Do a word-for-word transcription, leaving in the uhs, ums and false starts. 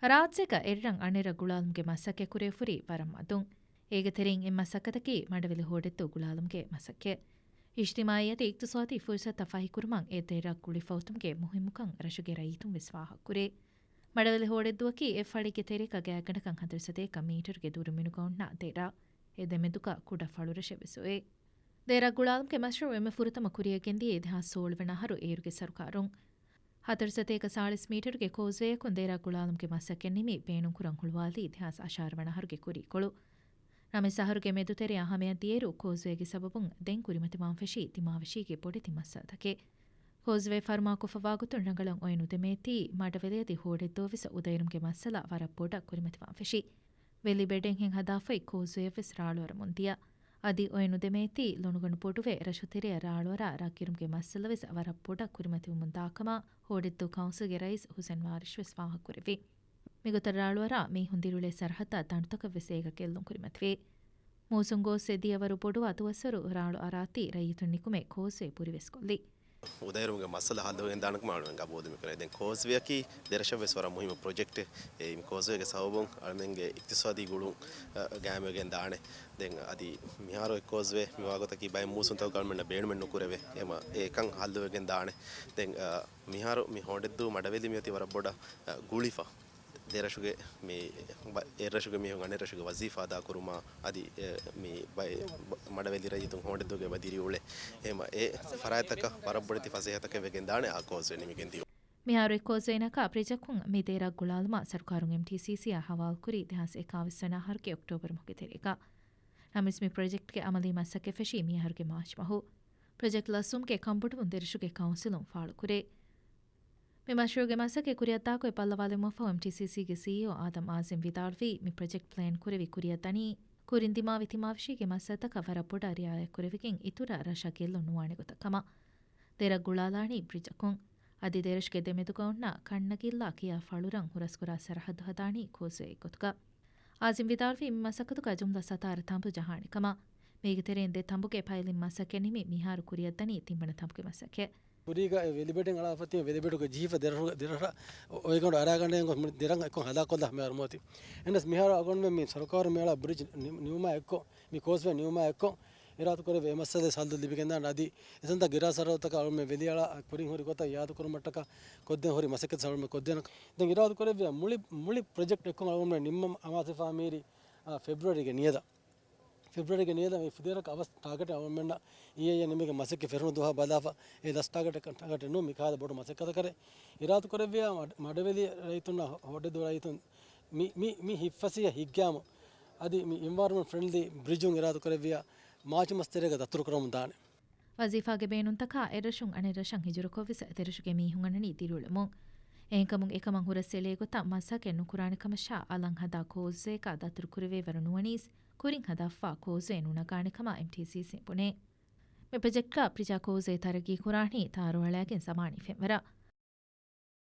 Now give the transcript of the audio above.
ރާއްޖޭގަ އެއްރަށް އަނެއްރަށް ގުޅާލުމުގެ މަސައްކަތް ކުރެވިފަ ހުރީ ވަރަށް މަދުން. އޭގެ ތެރެއިން އެއް މަސައްކަތަކީ މަޑަވެލި ހޯޑެއްދޫ ގުޅާލުމުގެ މަސައްކަތް. އިޖްތިމާއީ އަދި އިޤްތިޞާދީ ފުރުޞަތުތައް ފަހިކުރުމަށް އެ ދެ ރަށް ގުޅިފަ އޮތުމުގެ މުހިއްމުކަން ރަށުގެ ރައްޔިތުން ވެސް ފާހަގަކުރޭ. މަޑަވެލި ހޯޑެއްދޫއަކީ އެއް ފަޅިގެ ތެރޭގަ ގާތްގަނޑަކަށް ހަތަރު ސަތޭކަ މީޓަރުގެ ދުރު މިނުގަ އޮންނަ ދެ ރަށް. އެ ދެމެދުގަ ކުޑަ ފަޅުރަށެއް ވެސް އޮތް. ދެ ރަށް ގުޅާލުމުގެ މަޝްރޫޢު އެންމެ ފުރަތަމަ ކުރިއަށް ގެންދިޔަ ދެހާސް ސޯޅަ ވަނަ އަހަރު އޭރުގެ ސަރުކާރުން. ހަތަރު ސަތޭކަ ސާޅީސް މީޓަރުގެ ކޯސްވޭއަކުން ދެ ރަށް ގުޅާލުމުގެ މަސައްކަތް ނިމި ބޭނުންކުރަން ހުޅުވާލީ ދެހާސް އަށާރަ ވަނަ އަހަރުގެ ކުރީކޮޅު. ނަމަވެސް އަހަރުގެ މެދުތެރެއަށް ހަމަޔަށް ދިޔައިރު ކޯސްވޭގެ ސަބަބުން ދެން ކުރިމަތިވާން ފެށީ ދިމާވެށީގެ ބޮޑެތި މައްސަލަތަކެއް. ކޯސްވޭ ފަރުމާކޮށްފަވާގޮތުން ރަނގަޅަށް އޮތް ނުދެމޭތީ، މަޑަވެލި އަދި ހޯޑެއްދޫވެސް އުދައެރުމުގެ މައްސަލަ ވަރަށް ބޮޑަށް ކުރިމަތިވާން ފެށީ. ވެލި ބެޑެއްހެން ހަދާފައި ކޯސްވޭއަށްވެސް ރާޅުއަރަމުން ދިޔަ. އަދި އޮތް ނުދެމޭތީ ލޮނުގަނޑު ބޮޑުވެ ރަށުތެރެއަށް ރާޅުއަރާ ރަށްގިރުމުގެ މައްސަލަވެސް ވަރަށް ބޮޑަށް ކުރިމަތިވަމުން ދާކަމަށް ހޯޑެއްދޫ ކައުންސިލްގެ ރައީސް ހުސެން ވާރިޝްވެސް ފާހަގަކުރެއްވި. މިގޮތަށް ރާޅުއަރާ މީހުން ދިރިއުޅޭ ސަރަހައްދަށް ދަނޑުތަކަށްވެސް އޭގަ ގެއްލުން ކުރިމަތިވޭ. މޫސުން ގޯސްވެ ދިޔަވަރު ބޮޑުވާ ދުވަސްވަރު ރާޅު އަރާތީ ރައްޔިތުން ނިކުމެ ކޯސްވޭ ބުރިވެސް ކޮށްލި. އުދައެރުމުގެ މައްސަލަ ހައްލުވެގެން ދާނެކަމަށް އަޅުގަނޑު ގަބޫލު މިކުރޭ. ދެން ކޯސްވެއަކީ ދެރަށަށްވެސް ވަރަށް މުހިއްމު ޕްރޮޖެކްޓެއް. އެ މި ކޯސްވޭގެ ސަބަބުން އަޅަމެންގެ އިޤްތިޞާދީ ގުޅުން، އަ، ގާއިމްވެގެން ދާނެ. ދެން އަދި މިހާރު އެ ކޯސްވޭ މިވާގޮތަކީ ބައެއް މޫސުންތަކުގަ އަޅަމެންނަށް ބޭނުމެއް ނުކުރެވޭ. އެމަ އެކަން ހައްލުވެގެން ދާނެ. ދެން، އަ، މިހާރު މި ހޯޑެއްދޫ މަޑަވެލި މިއޮތީ ވަރަށް ބޮޑަށް، އަ، ގުޅިފަ. ދެރަށުގެ މި ބަ-، އެއްރަށުގެ މީހުން އަނެއްރަށުގެ ވަޒީފާ އަދާކުރުމާ އަދި، އެ، މި ބައެއް ބަ-، މަޑަވެލި ރައްޔިތުން ހޯނޑެދޫގެ ދިރިއުޅޭ. އެހެމަ އެ ފަރާތްތަކަށް ވަރަށް ބޮޑެތި ފަސޭހަތަކެއް ވެގެން ދާނެ އާ ކޯސްވޭ ނިމިގެން ދިޔުން. މިހާރު އެ ކޯސްވޭ ނަކާ ޕްރޮޖެކްޓުން މި ދެ ރަށް ގުޅާލުމަށް ސަރުކާރުން އެމްޓީސީސީއާ ހަވާލުކުރީ ދެހާސް އެކާވީސް ވަނަ އަހަރުގެ އޮކްޓޯބަރު މަހުގެ ތެރޭގަ. ނަމަވެސް މި ޕްރޮޖެކްޓްގެ އަމަލީ މަސައްކަތް ފެށީ މިއަހަރުގެ މާޗް މަހު. ޕްރޮޖެކްޓް ލަސްވުމުގެ ކަންބޮޑުވުން ދެރަށުގެ ކައުންސިލުން ފާޅުކުރޭ. މި މަޝްރޫޢުގެ މަސައްކަތް ކުރިއަށްދާކޮށް ބައްލަވާލެވުމަށްފަހު އެމްޓީސީސީގެ ސީއީއޯ އާދަމް އާޒިމް ވިދާޅުވީ، މި ޕްރޮޖެކްޓް ޕްލޭން ކުރެވި ކުރިއަށްދަނީ، ކުރިން ދިމާވި ތިމާވެށީގެ މައްސަލަތަކަށް ވަރަށް ބޮޑަށް ރިއާޔަތްކުރެވިގެން އިތުރަށް ރަށަށް ގެއްލުން ނުވާނެ ގޮތަށް ކަމަށް. ދެ ރަށް ގުޅާލާނީ ބްރިޖަކުން. އަދި ދެރަށުގެ ދެމެދުގަ އޮންނަ ކަންނަގިއްލާ ކިޔާ ފަޅުރަށް ހުރަސްކުރާ ސަރަހައްދު ހަދާނީ ކޯސްވޭއެއްގޮތުގަ. އާޒިމް ވިދާޅުވީ، މި މަސައްކަތުގަ ޖުމްލަ ސަތާރަ ތަނބު ޖަހާނެ ކަމަށް. މީގެ ތެރެއިން ދެ ތަނބުގެ ޕައިލިން މަސައްކަތް ނިމި މިހާރު ކުރިއަށްދަނީ ތިންވަނަ ތަނބުގެ މަސައްކަތް. ކުރީގަ އެ ވެލިބެޑެއް އަޅާފަތި ވެލިބެޑުގެ ޖީފަ ދެރަށު، ދެރަށަށް އޮ-، އޮއިގަނޑު އަރާގަނޑެއް ގޮސް މި ދެރަށް އެއްކޮށް ހަލާކޮށްލާ މިހާރު މިއޮތީ. އެންނަސް މިހާރު އަޅުގަނޑުމެން މި ސަރުކާރު މިއަޅާ ބްރިޖް ނި-، ނިމުމާ އެއްކޮށް، މި ކޯސްވޭ ނިމުމާ އެއްކޮށް، އިރާދަކުރެއްވި އެ މައްސަލަ ހައްލު ލިބިގެންދާން އަދި އެތަންތާ ގިރާ ސަރަހައްދުތަކަށް އަޅުގަނޑުމެން ވެލިއަޅާ ކުރިން ހުރި ގޮތަށް އިއާދަކުރުމަށްޓަކާ ކޮށްދޭން ހުރި މަސައްކަތް އަޅުގަނޑުމެން ކޮށްދޭނަކަ. ދެން އިރާދަކުރެއްވިޔާ މުޅި، މުޅި ޕްރޮޖެކްޓް އެއްކޮށް އަޅުގަނޑުމެން ނިންމަން އަމާޒުވެފާ މީރި، އާ، ފެބްރުއަރީގެ ނިޔަދަށް. ފެބްރުއަރީގެ ނިޔަދަށް މި ފިދޭރަކަށް އަވަސް ޓާގެޓް އަޅުގަނޑުމެންނަށް އިއްޔެ ނިމިގެން މަސައްކަތް ފެށުނު ދުވަހަށް ބަލާފަ، އެ ލަސް ޓާގެޓް، ޓާގެޓް ނޫން މިކަހަލަ ބޮޑު މަސައްކަތަކަށް. އިރާދަކުރެއްވިޔާ މަޑ-، މަޑަވެލި ރައްޔިތުންނަށް ހޯ-، ހޯޑެއްދޫ ރައްޔިތުން މި، މި، މި ހިތްފަސޭހަ ހިތްގައިމު އަދި މި އިންވައިރަންމަންޓް ފްރެންޑްލީ ބްރިޖުން އިރާދަކުރެއްވިޔާ މާޗު މަސް ތެރޭގަ ދަތުރުކުރަމުން ދާނެ. ވަޒީފާގެ ބޭނުންތަކާ އެއްރަށުން އަނެއްރަށަށް ހިޖުރަކޮށްވެސް ދެރަށުގެ މީހުން އަންނަނީ ދިރިއުޅެމުން. އެހެންކަމުން އެކަމަށް ހުރަސްއެޅޭ ގޮތަށް މަސައްކަތް ނުކުރާނެ ކަމަށާ އަލަށް ހަދާ ކޯސްވޭއަކާ ދަތުރު ކުރެވޭވަރު ނުވަނީސް، ކުރިން ހަދާފަ ކޯސްވޭ ނުނަގާނެ ކަމަށް އެމްޓީސީސީ ބުނޭ. މި ޕްރޮޖެކްޓްގަ ޕްރިޖާ ކޯސްވޭ ތަރައްގީ ކުރާނީ ތާރު އަޅައިގެން ޒަމާނީ ފެންވަރަށް.